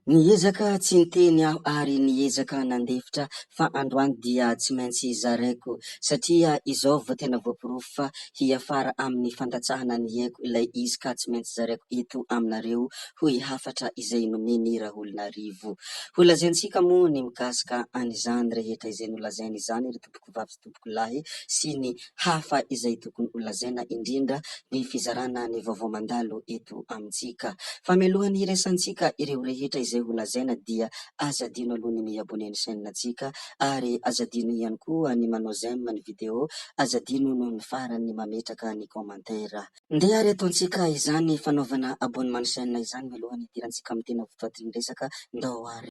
Niezaka tsy niteny aho ary niezaka nandefitra fa androany dia tsy maintsy zaraiko satria izao vao tena voaporofo fa hiafara amin'ny fandatsahana ny aiko ilay izy ka tsy maintsy zaraiko eto aminareo hoy hafatra izay nomen'i Raholinarivo. Holazaintsika moa ny mikasika an'izany rehetra izay nolazainy izany ry tompokovavy sy tompokolahy sy ny hafa izay tokony holazaina indrindra ny fizarana ny vaovao mandalo eto amintsika. Fa mialohan'ny hiresantsika ireo rehetra izay holazaina dia aza adino aloha ny mi-abonner ny chaîne ntsika ary aza adino ihany koa ny manao j'aime ny vidéo, aza adino noho ny farany ny mametraka ny commentaire. Ndeha ary ataontsika izany fanaovana abonnement ny chaîne izany mialohan'ny hidirantsika amin'ny tena votoatin'ny resaka, ndao ary.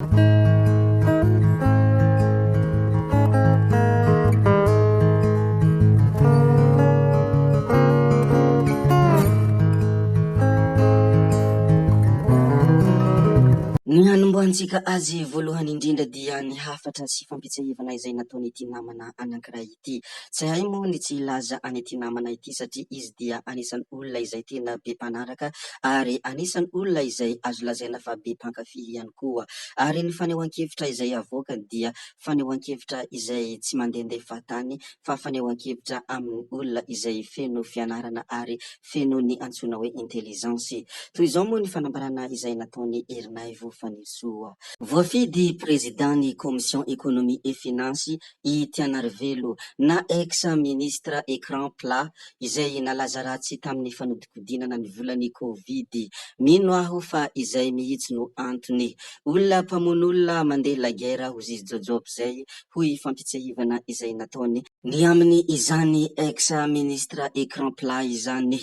Ny hanombohantsika azy voalohany indrindra dia ny hafatra sy fampitsiahivana izay nataon'ity namana anankiray ity. Tsy hay moa ny tsy hilaza an'ity namana ity satria izy dia anisan'ny olona izay tena be mpanaraka ary anisan'ny olona izay azo lazaina fa be mpankafy ihany koa. Ary ny fanehoan-kevitra izay avoakany dia fanehoan-kevitra izay tsy mandehandeha fahatany fa fanehoan-kevitra amin'ny olona izay feno fianarana ary feno ny antsoina hoe intelligence. Toy izao moa ny fanambarana izay nataon'i Ernaivo Fanirisoa. Voafidy Président ny Commission Economie et Finance i Tianarivelo na ex ministre écran plat izay nalaza ratsy tamin'ny fanodikodinana ny volan'ny covid. Mino aho fa izay mihitsy no antony. Olona mpamono olona mandeha la guerre hozizy Jojob zay hoy fampitsiahivana izay nataony ny aminy izany ex ministre écran plat izany.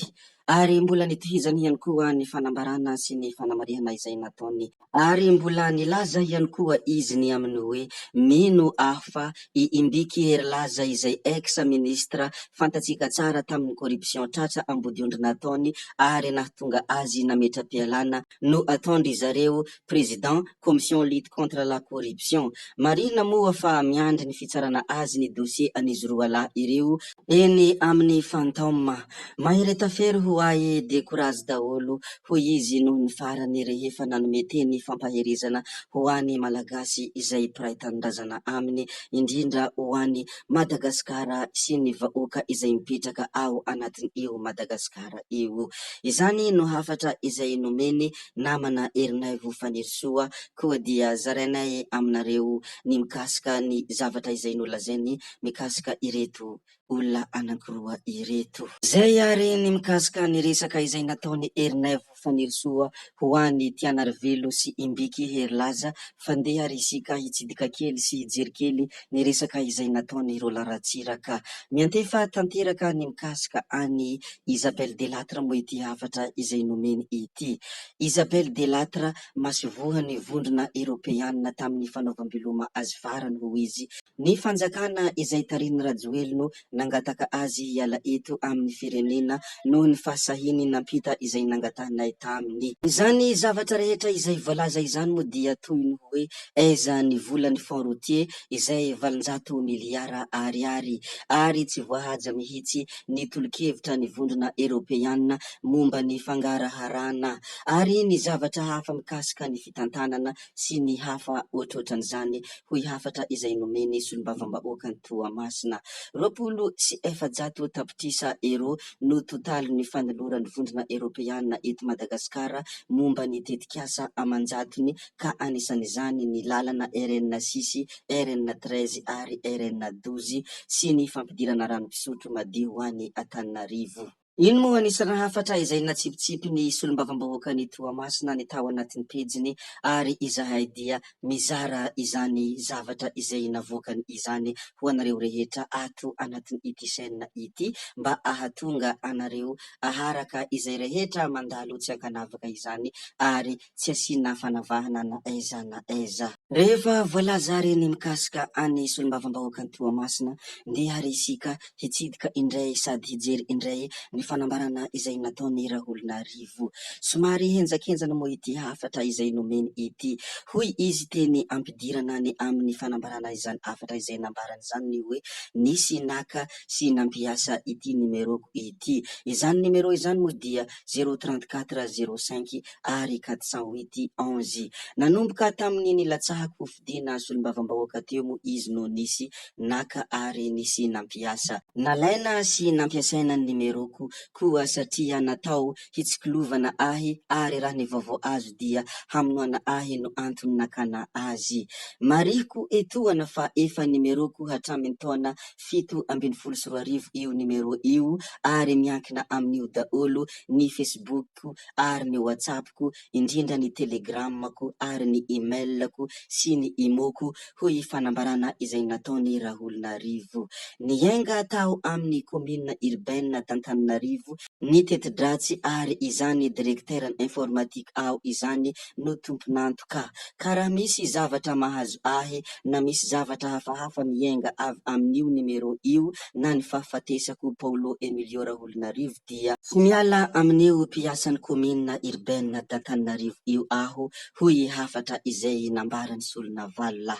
Ary mbola nitohizany ihany koa ny fanambarana sy ny fanamarihana izay nataony. Ary mbola nilaza ihany koa izy ny amin'ny hoe, Mino aho fa i Imbiky Herilaza izay ex ministre fantatsika tsara tamin'ny corruption tratra ambodiondry nataony ary nahatonga azy nametra-pialana no ataon-dry zareo président commission lutte contre la corruption. Marihina moa fa miandry ny fitsarana azy ny dossier an'izy roa lahy ireo eny amin'ny Fantôme. Mahereta fery ho ahy de courage daholo hoy izy noho ny farany rehefa nanome teny fampaherezana ho an'ny Malagasy izay mpiray tanindrazana aminy, indrindra ho an'i Madagasikara sy ny vahoaka izay mipetraka ao anatin'io Madagasikara io. Izany no hafatra izay nomeny namana Ernaivo Fanirisoa koa dia zarainay aminareo ny mikasika ny zavatra izay nolazainy mikasika ireto olona anankiroa ireto. Zay ary ny mikasika ny resaka izay nataon'i Ernaivo Fanirisoa ho an'i Tianarivelo sy Imbiky Herilaza fa ndeha ary isika hitsidika kely sy hijery kely ny resaka izay nataon'i Roland Ratsiraka. Miantefa tanteraka ny mikasika an'i Isabelle Delattre moa ity hafatra izay nomeny ity. Isabelle Delattre, masoivohon'ny Vondrona Eropeanina tamin'ny fanaovam-beloma azy farany hoy izy, Ny fanjakana izay tarihin'i Rajoelina no nangataka azy hiala eto amin'ny firenena noho ny fahasahiany nampita izay nangatahinay taminy. Izany zavatra rehetra izay voalaza izany moa dia toy ny hoe aiza ny volan'ny fonds routier izay 800 miliara ariary ary tsy voahaja mihitsy ny tolo-kevitra ny vondrona eropeana momba ny fangaraharana ary ny zavatra hafa mikasika ny fitantanana sy ny hafa ohatrohatran'izany hoy hafatra izay nomen'ny solombavambahoakan'i Toamasina. 420 tapitrisa euros no totalin'ny fanoloran'ny Vondrona Eoropeana eto Madagasikara momba ny tetikasa aman-jatony ka anisan'izany ny lalana RN six, RN treize ary RN douze sy ny fampidirana rano fisotro madio ho any Antananarivo. Iny moa anisan'ny hafatra izay natsipitsipy ny solombavambahoakan'i Toamasina ny tao anatin'ny pejiny ary izahay dia mizara izany zavatra izay navoakany izany ho anareo rehetra ato anatin'ity chaîne ity mba ahatonga anareo aharaka izay rehetra mandalo tsy ankanavaka izany ary tsy asiana fanavahana na aiza na aiza. Rehefa voalaza ary ny mikasika an'ny solombavambahoakan'i Toamasina, ndeha ary isika hitsidika indray sady hijery indray ny fanambarana izay nataon'i Raholinarivo. Somary henjakenjana moa ity hafatra izay nomeny ity. Hoy izy teny ampidirana ny amin'ny fanambarana izany hafatra izay nambarany izany ny hoe nisy naka sy nampiasa ity numéro-ko ity. Izany numéro izany moa dia zéro trente quatre zéro cinq ary quatre cent huit onze. Nanomboka tamin'ny nilatsahako ho fidiana solombavambahoaka teo moa izy no nisy naka ary nisy nampiasa. Nalaina sy nampiasaina ny numéro-ko koa satria natao hitsikilovana ahy ary raha ny vaovao azo dia hamonoana ahy no antony nakana azy. Marihiko etoana fa efa numéro-ko hatramin'ny taona 2017 io numéro io ary miankina amin'io daholo ny Facebook-ko ary ny WhatsApp-ko indrindra ny Telegram-ko ary ny email-ko sy ny Imo-ko hoy fanambarana izay nataon'i Raholinarivo. Niainga tao amin'ny kaominina urbaine d'Antananarivo ny teti-dratsy ary izany directeur informatique ao izany no tompon'antoka. Ka raha misy zavatra mahazo ahy na misy zavatra hafahafa miainga avy amin'io numéro io na ny fahafatesako Paolo Emilio Raholinarivo dia tsy miala amin'io mpiasan'ny kaominina urbaine d'Antananarivo io aho hoy hafatra izay nambaran'i Solonavalona.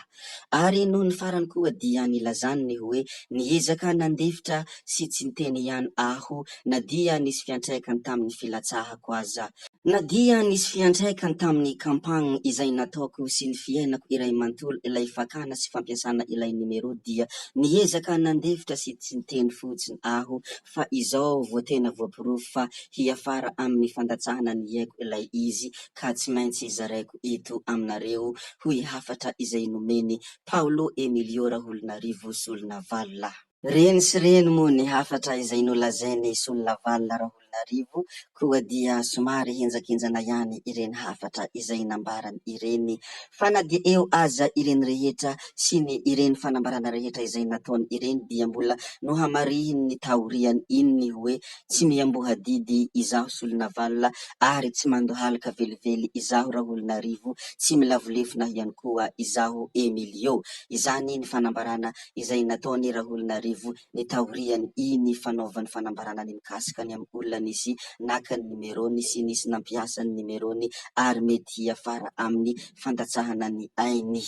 Ary nony farany koa dia nilazany ny hoe niezaka nandefitra sy tsy niteny ihany aho na dia nisy fiantraikany tamin'ny filatsahako aza. Na dia nisy fiantraikany tamin'ny campagne izay nataoko sy ny fiainako iray manontolo ilay fakana sy fampiasana ilay numéro dia niezaka nandefitra sy tsy niteny fotsiny aho fa izao vao tena voaporofo fa hiafara amin'ny fandatsahana ny aiko ilay izy ka tsy maintsy zaraiko eto aminareo hoy hafatra izay nomen'i Paolo Emilio Raholinarivo Solonavalona. Reny sy reny moa ny hafatra izay nolazain'i Solonavalona Raholinarivo koa dia somary henjakenjana ihany ireny hafatra izay nambarany ireny. Fa na dia eo aza ireny rehetra sy ny ireny fanambarana rehetra izay nataony ireny dia mbola nohamarihiny ny taorian iny ny hoe tsy miamboha didy izaho Solonavalona ary tsy mandohalika velively izaho Raholinarivo, tsy milavolefona ihany koa izaho Emilio. Izany ny fanambarana izay nataony Raholinarivo ny taorian iny fanaovany fanambarana ny mikasika ny amin'ny olona nisy naka ny numéro-ny sy nisy nampiasa ny numéro-ny ary mety hiafara amin'ny fandatsahana ny ainy.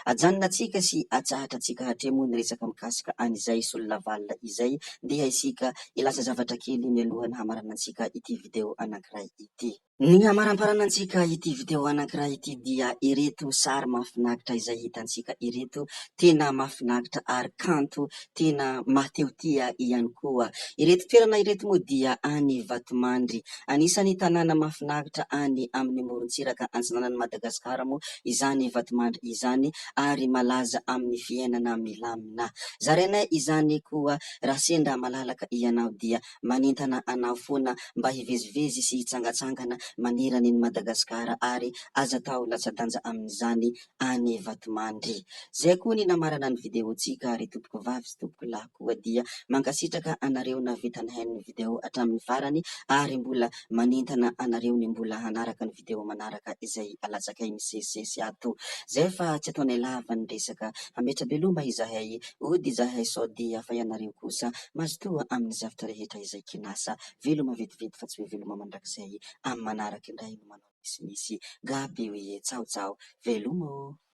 Ajanona tsika sy atsahatra tsika hatreo moa ny resaka mikasika an'izay Solonavalona izay, ndeha isika hilaza zavatra kely mialohan'ny hamaranantsika ity video anankiray ity. Ny hamaramparanantsika ity video anankiray ity dia ireto sary mahafinaritra izay hitantsika ireto, tena mahafinaritra ary kanto, tena mahatehotia ihany koa. Ireto toerana ireto moa dia any Vatomandry, anisan'ny tanàna mahafinaritra any amin'ny morontsiraka antsinanan'i Madagasikara moa izany Vatomandry izany ary malaza amin'ny fiainana milamina. Zarainay izany koa raha sendra malalaka ianao dia Manentana anao foana mba hivezivezy sy hitsangatsangana manerana an'i Madagasikara ary aza atao latsa-danja amin'izany any Vatomandry. Zay koa ny namarana ny video-tsika ry tompoko vavy sy tompoko lahy koa dia mankasitraka anareo nahavita nihaino ny video hatramin'ny farany ary mbola manentana anareo ny mbola hanaraka ny video manaraka izay alatsakay misesisesy ato. Zay fa tsy ataonay lava ny resaka. Hametra-beloma izahay, hody izahay sao dia fa ianareo kosa Mazotoa amin'ny zavtra rehetra izay kinasa. Veloma vetivety fa tsy hoe veloma mandrakizay. Amin'ny manaraka indray no manao misimisy. Gaby oye! Tsaho tsaho! Veloma ô!